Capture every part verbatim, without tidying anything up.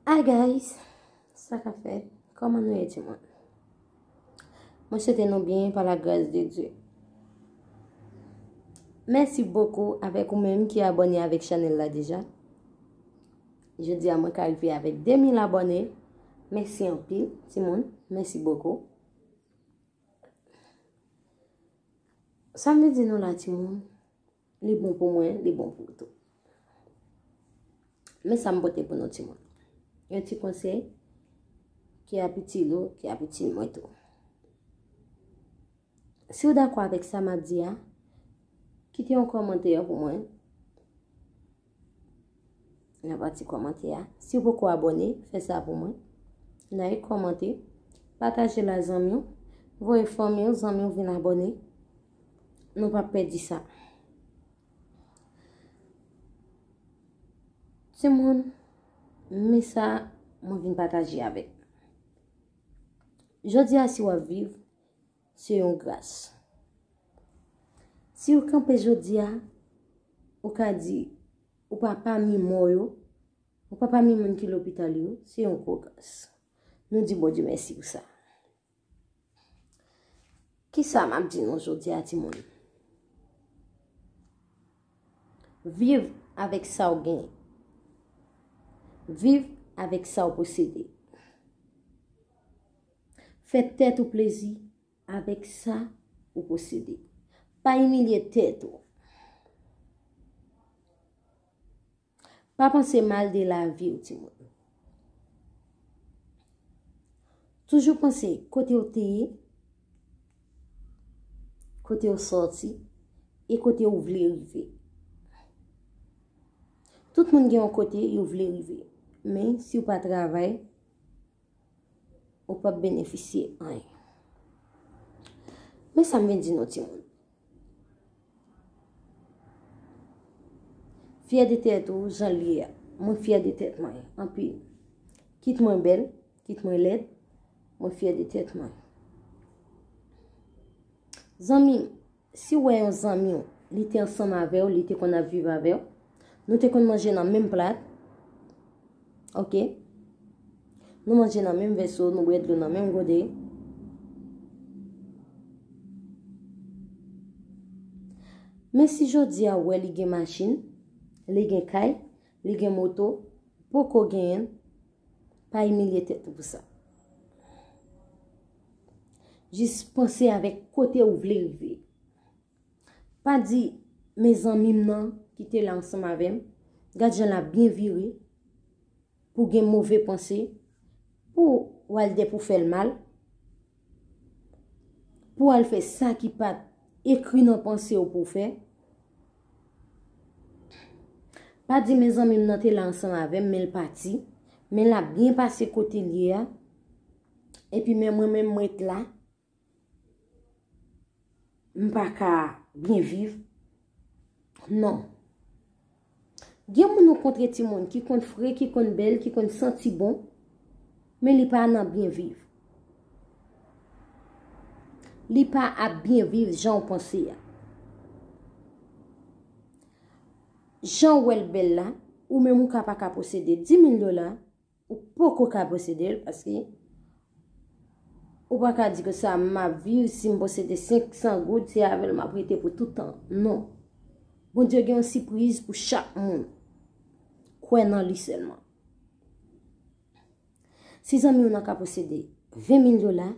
Hi guys, sa k ap fèt? Kòman nou ye timoun? Mwen swete nou byen pa la gras de Dye. Mèsi bokou avèk ou menm ki abòne avèk chanèl la deja. Jodi a mwen ka rive avèk de mil abòne. Mèsi anpil timoun, mèsi bokou. Sa m vin di nou la timoun, li bon pou mwen, li bon pou ou tou. Men sa m pote pou nou timoun. Yon ti konsèy ki ap itil ou, ki ap itil mwen tou. Si w dakò avèk sa m ap di a, kite yon kòmantè pou mwen. Nan pati kòmantè a. Si w poko abòne, fè sa pou mwen. Like, kòmante, pataje l a zanmi w, voye fanmi w, zanmi w vin abòne. Nou p ap pèdi sa. Timoun, men sa mwen vin pataje avèk. Jodi a, si w ap viv, se yon gras. Si w kanpe jodi a, ou ka di, ou pa pami mò yo, ou pa pami moun ki lopital yo, se yon gwo gras. Nou di Bondye mèsi pou sa. Kisa m ap di nou jodi a, timoun? Viv avèk sa w genyen. Viv avèk sa w posede. Fè tèt ou plezi avèk sa ou posede. Pa imilye tèt ou. Pa panse mal de lavi w, timoun. Toujou panse kote w te ye, kote w sòti, e kote w vle rive. Tout moun gen yon kote yo vle rive, men si w pa travay, ou p ap benefisye anyen. Men sa m vin di nou, timoun. Fyè de tèt ou, jan l ye a. Mwen fyè de tèt mwen, anpil. Kit mwen bèl, kit mwen lèd, mwen fyè de tèt mwen. Zanmi m, si w wè yon zanmi w, li te ansanm avè w, li te konn ap viv avè w, nou te konn manje nan menm plat, oke? Nou manje nan menm vèso, nou bwè dlo nan menm gode. Men si jodi a w wè li gen machin, li gen kay, li gen moto, poko genyen l, pa imilye tèt ou pou sa. Jis panse avèk kote ou vle rive. Pa di, men zanmi m nan ki te la ansanm avè m, gad jan l ap byen vire, pou gen move panse, pou w al dèp ou fè l mal, pou w al fè sa ki pa t ekri nan panse w pou w fè. Pa di, men zanmi m nan te la ansanm avè m, men l pati, men l ap byen pase kote l ye a, epi men mwen menm, mwen t la. M pa ka byen viv. Non. Gen moun ou kontre, timoun, ki konn fre, ki konn bèl, ki konn santi bon, men li pa nan byen viv. Li pa ap byen viv jan w panse a. Jan w wè l bèl la, ou menm ou ka pa ka posede dis mil dola, ou poko ka posede l, paske ou pa ka di konsa, m ap viv, si m posede senk san goud, se avè l m ap rete pou tout tan. Non. Bondye gen yon sipriz pou chak moun. Kwè nan li sèlman. Si zanmi w nan ka posede ven mil dola,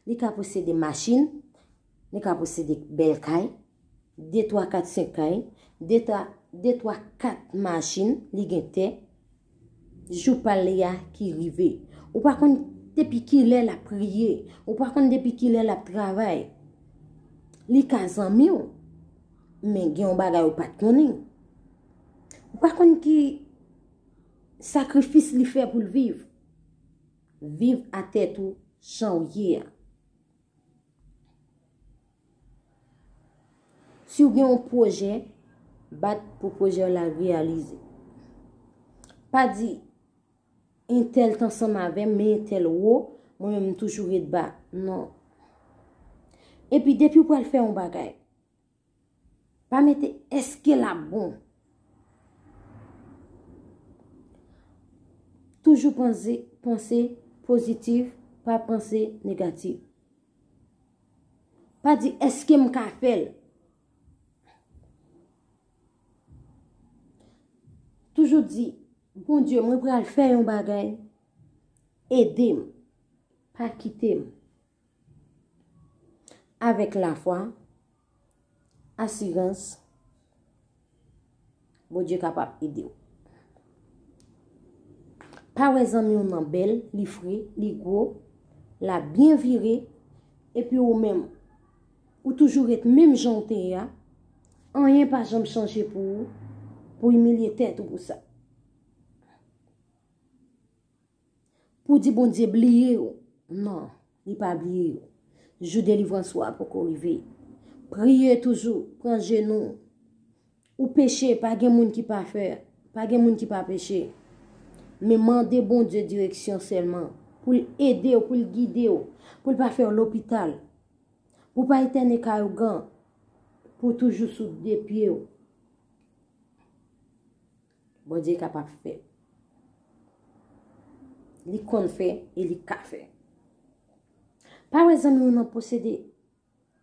li ka posede machin, li ka posede bèl kay, de, twa, kat, senk kay, de, twa, de, twa, kat machin, li gen tè, jou pa l a ki rive. Ou pa konn depi kilè l ap priye, ou pa konn depi kilè l ap travay. Li ka zanmi w, men gen yon bagay ou pa t konnen. Ou pa konn ki sakrifis li fè pou l viv. Viv a tèt ou jan w ye a. Si w gen yon pwojè, bat pou pwojè w la reyalize. Pa di, entèl t ansanm avè m, men entèl wo, mwen menm m toujou ret ba. Non. Epi depi w pral fè yon bagay, pa mete èske l ap bon. Toujou panse, panse pozitif, pa panse negatif. Pa di, "Èske m ka fè l?" Toujou di, "Bondye, mwen pral fè yon bagay. Ede m. Pa kite m." Avèk lafwa, asirans, Bondye kapab ede w. Pa wè zanmi w nan bèl, li fre, li gwo, l ap byen vire, epi ou menm, ou toujou ret menm jan w te ye a, anyen pa janm chanje pou ou, pou imilye tèt ou pou sa. Pou di Bondye bliye w. Non, li pa bliye w. Jou delivrans ou a poko rive. Priye toujou, pran jenou. Ou peche, pa gen moun ki pa fè, pa gen moun ki pa peche. Men mande Bondye direksyon sèlman, pou l ede w, pou l gide w, pou l pa fè w lopital, pou w pa etène kay ougan, pou w toujou sou de pye w. Bondye kapab fè. Li konn fè e li ka fè. Pa wè zanmi w nan posede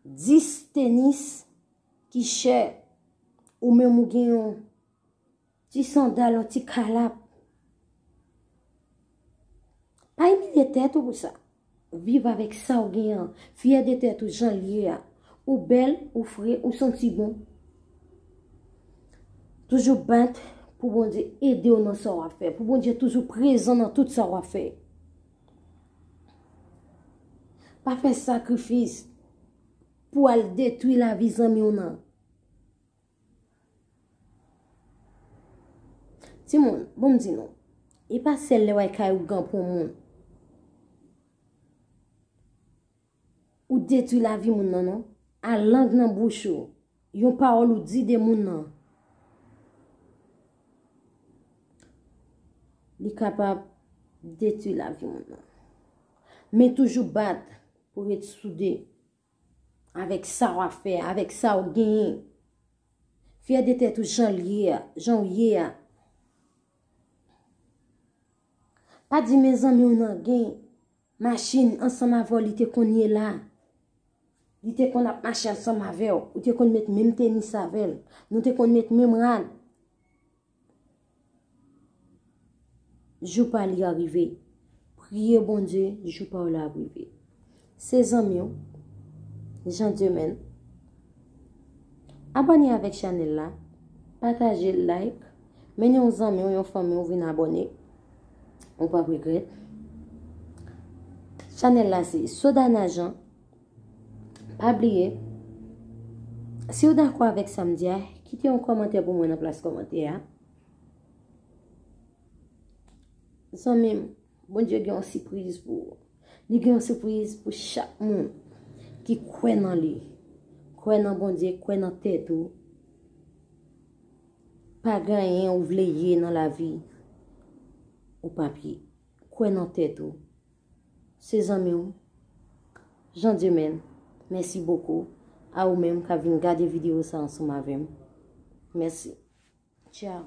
dis tenis ki chè, ou menm ou gen yon ti sandal, yon ti kalap. Pa imilye tèt ou pou sa. Viv avèk sa w gen an. Fyè de tèt ou jan l ye a. Ou bèl, ou fre, ou santi bon. Toujou bat pou Bondye ede w nan sa w ap fè. Pou Bondye toujou prezan nan tout sa w ap fè. Pa fè sakrifis pou al detwi lavi zanmi w nan. Timoun, bon m di nou, e pa sèl lè w al kay ougan pou yon moun. Ou detwi lavi moun nan, non. A lang nan bouch ou, yon pawòl ou di de moun nan, li kapab detwi lavi moun nan. Men toujou bat pou ret soude avèk sa w ap fè, avèk sa w genyen. Fyè de tèt ou jan l ye a, jan w ye a. Pa di men zanmi w nan gen machin ansanm avè w, li te konn ye la. Li te konn ap mache ansanm avè w. Ou te konn met menm tenis avè l. Nou te konn met menm rad. Jou pa li a rive. Priye Bondye, jou pa w la ap rive. Se zanmi w, Jean Dieumen. Abòne avèk chanèl la, pataje l, like, mennen yon zanmi w, yon fanmi w vin abòne. Ou p ap regrèt. Chanèl la se Sodana Jean. Pa bliye, si w dakò avèk sa m di a, kite yon kòmantè pou mwen nan plas kòmantè a. Zanmi m, Bondye gen yon sipriz pou ou. Li gen yon sipriz pou chak moun ki kwè nan li. Kwè nan Bondye, kwè nan tèt ou. Pa gen anyen ou vle ye nan lavi ou p ap ye. Kwè nan tèt ou. Se zanmi w, Jean Dieumen. Mèsi bokou a ou menm k ap vin gade videyo sa ansanm avè m. Mèsi. Tchao.